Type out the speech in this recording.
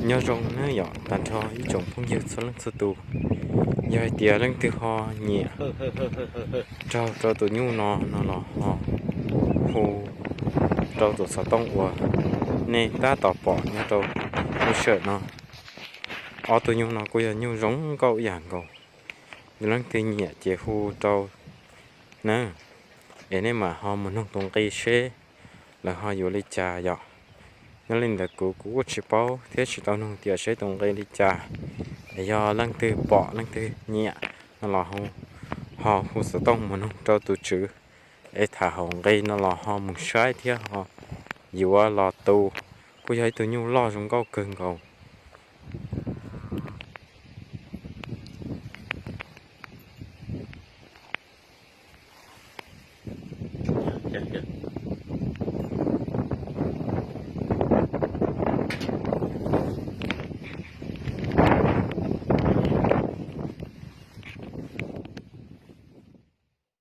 Nyob zoo nawb yom, tag nrho ib tsoom phooj ywg txhua leej txhua tus, yog hais tias leej twg ho nyiam raug rau tus nyuj no no los ho hu rau tus xov tooj uas nej tab tom pom nyob rau lub sij hawm no. Ob tug nyuj no kuj yog nyuj zoo nkauj ib yam nkaus. Yog leej twg nyiam ces hu rau na, es nej mam ho mus noog tus nqi seb lawv ho yuav li cas yom. Nyob li ntawd kuv kuv kuj tsis paub thiab tsis tau noog tias seb tus nqi li cas. Es yog leej twg pom leej twg nyiam no los ho hu xov tooj mus noog rau tus tswv, es tham hauv nqi no los ho mus saib thiab ho yuav los tu. Kuj yog ib tug nyuj loj zoo nkauj kawg nkaus.